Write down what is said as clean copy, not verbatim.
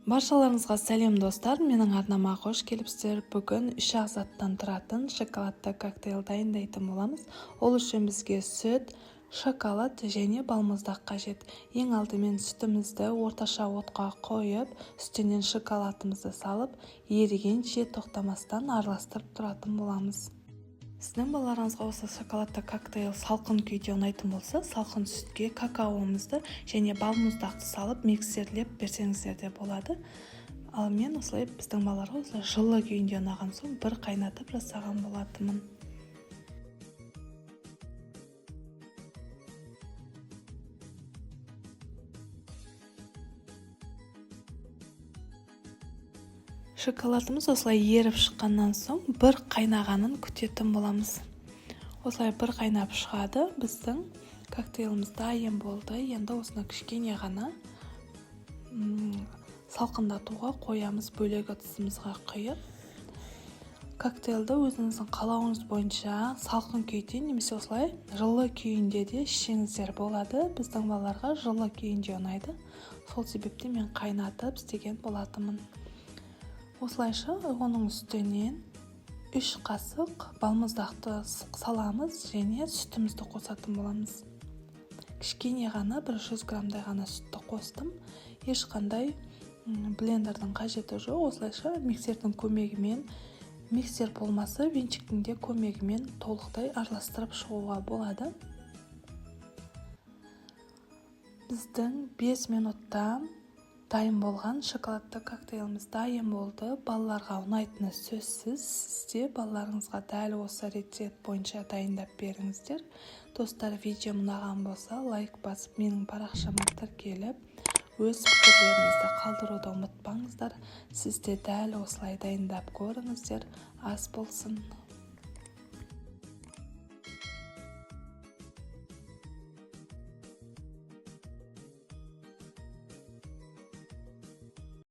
Баршаларыңызға сәлем, достар! Менің арнама қош келіпсіздер. Бүгін үш-ақ заттан тұратын шоколадты коктейль дайындайтын боламыз. Ол үшін бізге сүт, шоколад және балмұздақ қажет. Ең алдымен сүтімізді орташа отқа қойып, үстінен шоколадымызды салып, ерігенше тоқтамастан араластырып тұратын боламыз. Сіздің балаларыңызға осы шоколадты коктейль салқын күйде ұнайтын болса, салқын сүтке какаомызды және балмұздақты салып, миксерлеп берсеңіздер де болады. Ал мен осылай, біздің балаларға осылай жылы күйінде ұнаған соң, бір қайнатып жасаған болатынмын. Шоколадымыз осылай еріп шыққаннан соң, бір қайнағанын күтетін боламыз. Осылай бір қайнап шығады, біздің коктейліміз дайын болды. Енді осыны кішкене ғана салқындатуға қоямыз, бөлек ыдысымызға құйып. Коктейлді өзіңіздің қалауыңыз бойынша салқын күйде немесе осылай жылы күйінде де ішсеңіздер болады. Біздің балаларға жылы күйінде ұнайды, сол себептен мен қайнатып істеген болатынмын. Осылайша оның үстінен 3 қасық балмұздақты саламыз және сүтімізді қосатын боламыз. Кішкене ғана, бір 100 граммдай ғана сүтті қостым. Ешқандай блендердің қажеті жоқ, осылайша миксердің көмегімен, миксер болмаса, венчиктің де көмегімен толықтай араластырып шығуға болады. Біздің 5 минутта дайын болған шоколадты коктейліміз дайын болды. Балаларға ұнайтыны сөзсіз. Сіз де балаларыңызға дәл осы рецепт бойынша дайындап беріңіздер. Достар, видео ұнаған болса, лайк басып, менің парақшама тіркеліп, өз пікірлеріңізді қалдыруды ұмытпаңыздар. Сіз де дәл осылай дайындап көріңіздер. Ас болсын!